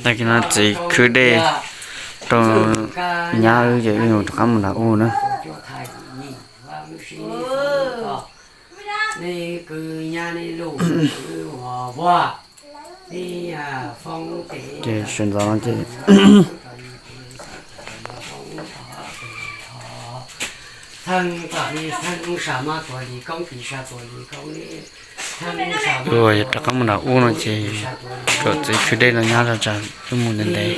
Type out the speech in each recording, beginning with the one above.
Tag kis no txiv khwb dej rau nyab wb ces wb yuav rov qab mus nram ub na. Ces sawv ntxov no ces wb yuav rov qab mus nram ub no ces kom txiv khwb dej rau nyab tso tsam wb mus ntev ntev.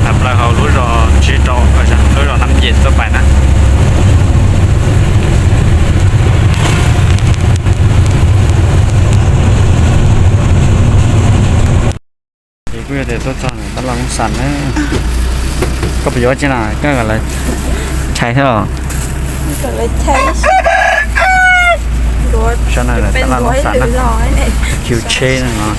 Nram plaws hauv lub zos Tsib Rau, lub zos Nab Yem tuaj pais na. Ces kuj yog tias tuaj txog tab laj Loob Xas na. Koj puas yuav tsi na, koj kom lawv chais thiab os. Saib na, tab laj Loob Xas na, khiv tsheb na no.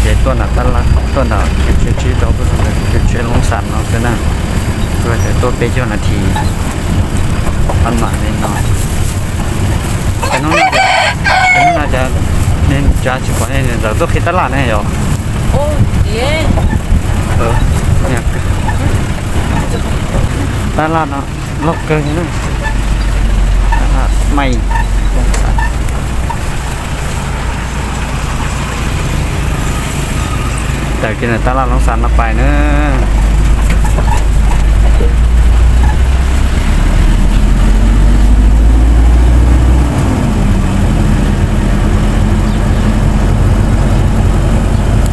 Ces tuaj nram tab laj, tuaj nram khiv tsheb Tsib Rau, tuaj nram khiv tsheb Loob Xas no xwb na. Tuaj ces tuaj peb caug nas this, pab mam li no. Ces hnub no, ces hnub no cas nej tsis pom nej ntxawm tuaj qhib tab laj ne yom? Tab laj no loj kawg li na. Tab laj Maiv Loob Xas. Tawm kiag ntawm tab laj Loob Xas no pais na.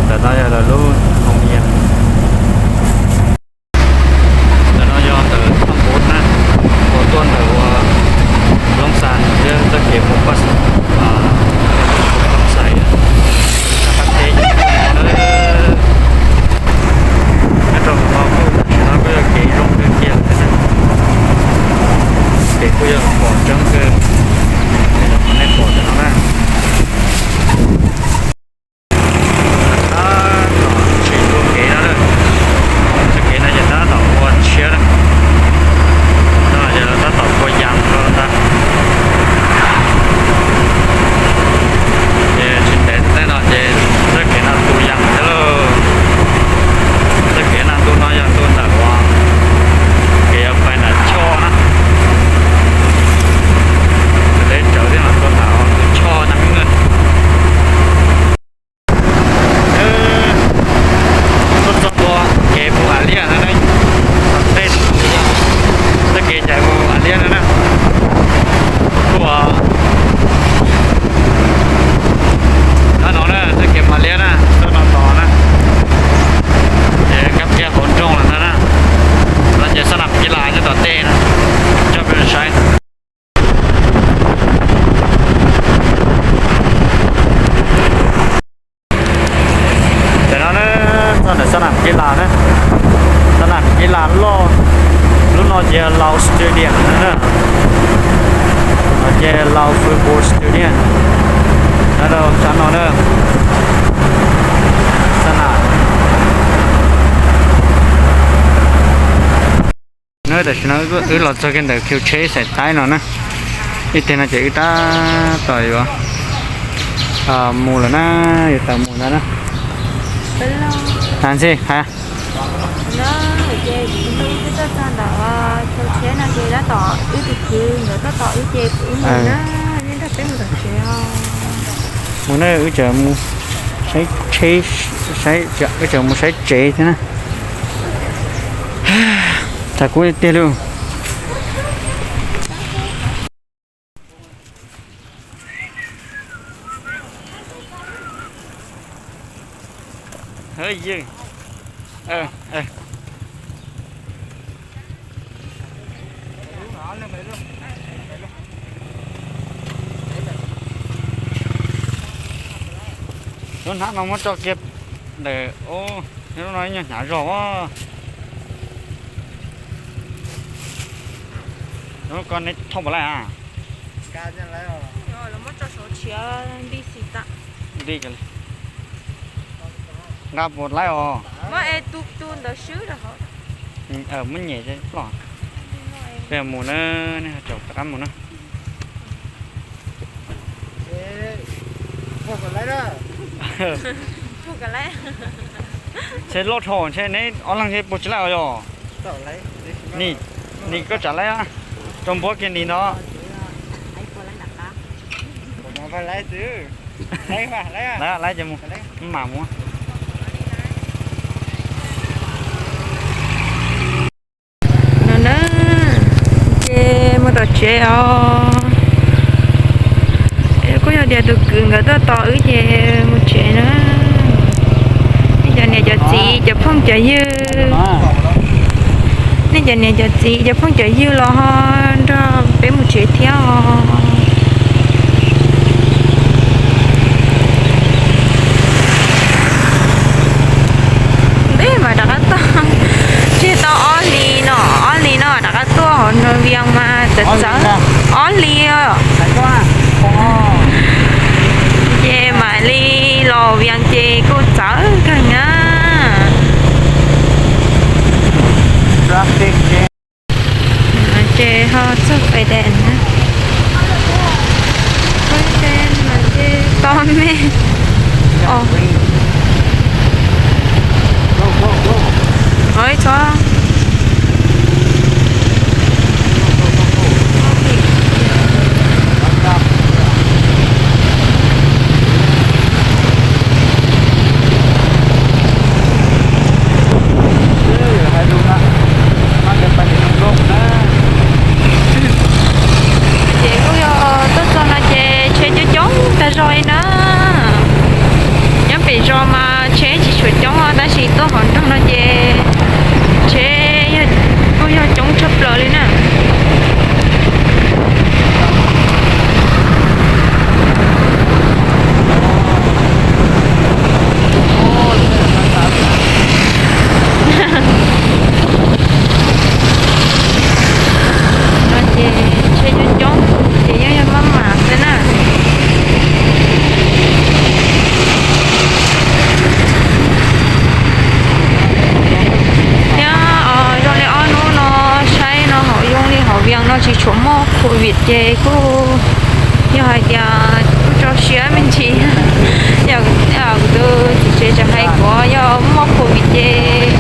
Ntawm no yog lawv lub hoo yas. Ntawm no yog ntawm Thoj Npuv na, uas tuaj ntawm ua Loob Xas thiab txoj kev mus Paj, Loob Xas, qab teb no na. Nyob rau hauv no kuj tam sim no kuj yog kev zoo kawg kiag thiab na. Kev kuj yog pom tseeb kawg, es rau qhov nej pom ntawm no na. Tab tom tsim dua kev no na. Txoj kev no ces tab tom ua tshiab na. No ces lawv tab tom ua yas rau ntag. Ces tsis ntev tej no ces txoj kev no tu yas thiab lauj. Txoj kev no ntu no yog ntu ntawm uas kev yuav pais nram choj na. Deb tsawv thiab mas tuaj nram tus choj na. Tuaj txog ntua kev mus Am Liaj no na, tom tej txoj kev ncaim mus Am Liaj no na. Kuj nyob no na, txoj kev mus Am Liaj na, txoj no tos na. Ces kab kiag hauv nroog lawm ntag na. No ces xab nam kiv las nyob tom tej na, coj peb saib. Tam no na, txog ntawm xab nam kiv las na, xab nam kiv las loj, lub no ces Lao Stadium na, no ces Lao Football Stadium na, rau sab no na, xab nam. Na tam sim no wb los txog kiag ntawm khiv tsheb Xais Taib no na, ib teg no ces wb tab tom yuav mus lawm na, yuav tawm mus ntawd na. Hais ntxhi hais. Mus na, wb tseem mus saib tsheb, wb tseem mus saib tsev thiab na. Txav kub tiag lauj. Ywg. Lub hnab no muab tso kiag ntawm, lub no nyuag hnyav zog. Lub ko neb thauj puas laij a? Nti, nqa puas laij os? Muab nyem ploj. Peb mus na, nej ho caum rov qab mus na. Ntshe loj dhau ntshe neb ob leeg ntshe puas tsis laij os yog? Nim koj tsam laij, rau npuab kiag ntiv ntawd. Laij ces mus, mam mus. No na, ces mus tom tsev os. Kuj yog tias tus kwv nkawd tuaj tos wb ces mus tsev na. Nej cov niam cov txiv cov phooj cov ywg, nej cov niam cov txiv cov phooj cov ywg los ho nrog peb mus tsev thiab os. Ntev mas rov qab tuaj, tseg tau ob hlis no, ob hlis no rov qab tuaj hauv Nroog Vias mas txawv txawv. Ob hlis. Ces mam li los Vias ces kuj txawv kawg na. Ces ho txog Pais Des na. Pais Des mas ces tau me os. Ib txhob. Ces kuj yog tuaj txog no ces tsheb coob coob tag zog li na. Nyob pem zos mas tsheb tsis tshua coob os, tab sis tuaj hauv nroog no ces tsheb kuj yog coob tshaj plaws li na. No ces tsheb coob coob ces yeej yog maj mam xwb na. Thiab zoo li ob hnub no saib no hauv, zoo li hauv Vias no tsis tshua muaj covid ces kuj yog hais tias kuj tso siab me ntsis. Yog kuv tus txiv tsev tseem hais kuv yog muaj covid ces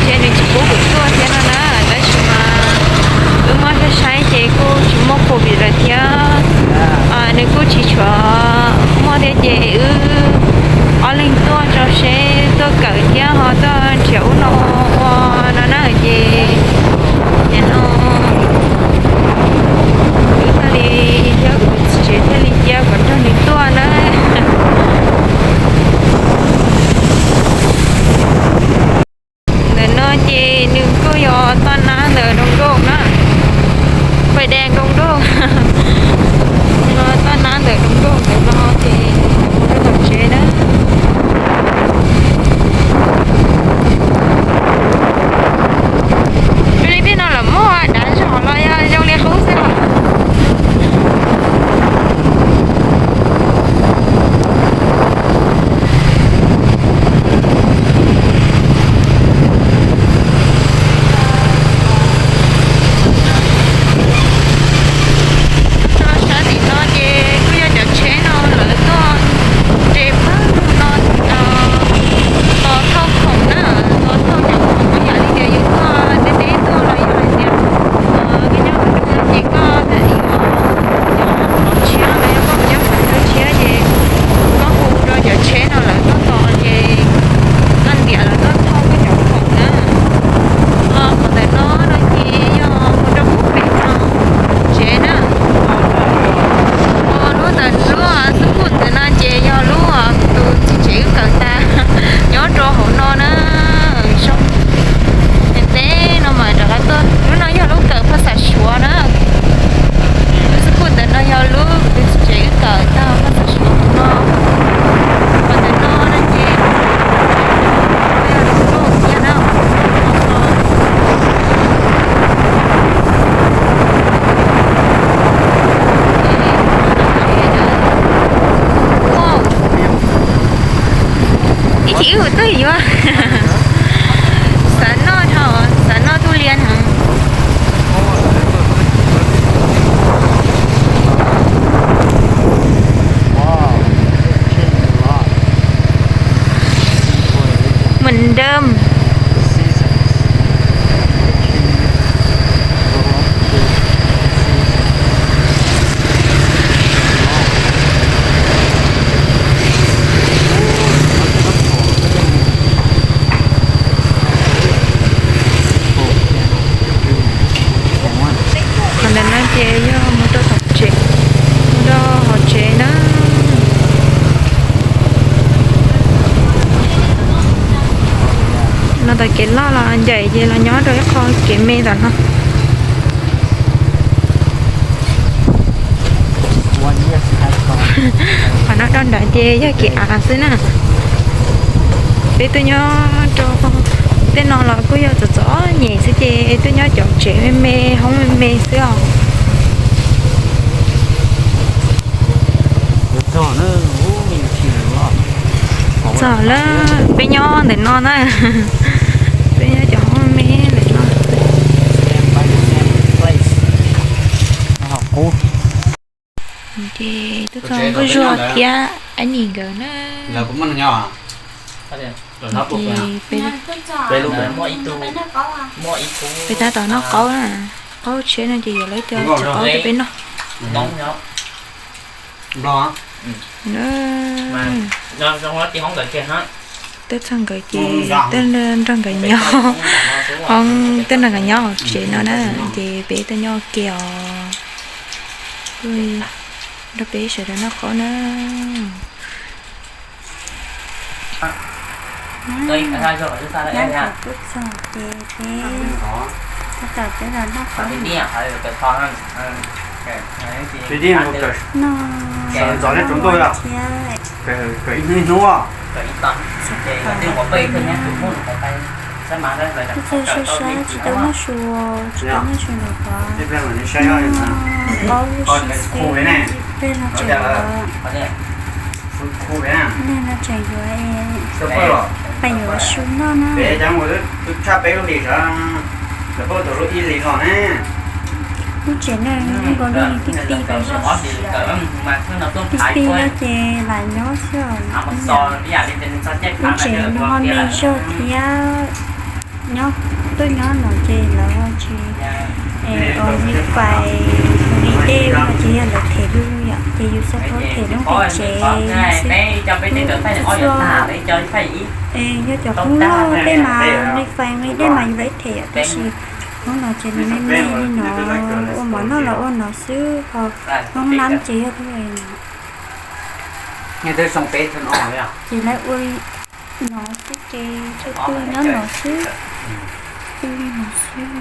ntshe nws tsis pub kuv tuaj thiab no na, tab sis mas wb muab saib saib ces kuj tsis muaj covid lawm thiab. Nws kuj tsis tshuav muaj thiab ces wb ob leeg tuaj tso seb tuaj kawm thiab ho tuaj nrhiav ub no ua no na ces nim no wb thiaj li, thiab kuv tus txiv tsev thiaj li cia kom nrog nws tuaj na. Ntawm no ces nws kuj yog toj nab ntawm Rooj Nkauj na, Pais Des Rooj Nkauj. No toj nab ntawm Rooj Nkauj ntawm no ces mus rau tom tsev na. Zoo li tej no lawm muaj dav zog los yog zoo li qub xwb os. Rau sab tim no ces kuj yog cov tsheb no Ces yog mus rau tom tsev, mus rau hauv tsev na. No tom kev loj los ncaim ces los nyob rau ib qho kev me tom no. Qhov no rau nrad ces yog kev av xwb na. Peb tuaj nyob rau tej no los kuj yog txom txom nyem xwb ces tuaj nyob cov tsev me me hoob me me xwb os. Txog lawm, peb nyob ntawm no na. Peb nyob cov hoob me me ntawm no. Ces tuaj txog Nkauj Zuag thiab Ab Nim nkawd na. Ces peb, peb tab tom noj qaub na, qaub tsheb no ces yuav lawv cov qaub rau peb noj. Tuaj txog nkawd ces tuaj nrog nkawd nyob, tuaj nrog nkawd nyob hauv tsev no na, ces peb tuaj nyob ua ke os. Nrog peb sawv daws noj qaub na. Tuaj txog ces peb, tab tom peb los noj qaub. Noj thiab, tuaj txog sab sab tsis tau noj su, tsis tau noj su nws qhov, noj qaub lub sib xwb, peb no tseem yuav, nej no tseem yuav, peb yuav su noj na. Lub tsev no nkaus li tib tib, tib tib no ces lam nyob xwb os. Lub tsev nws ho me zog thiab, nyob, tuaj nyob no ces lawv ho tsis, es ua li fais li dej no ces yog lawv them lub yom, ces yus xav tau them lub nqi tsev xwb. Lub txhua, es yog cov qoob loj tej mas li fais li dej mas yus lawv them yom, tab sis hnub no ces nws me me li no, ua mov noj los ua no xwb ho, hnub nab ces yog lub, ces lawv ua li no xwb ces tuaj tuaj nyob no xwb, tuaj li no xwb.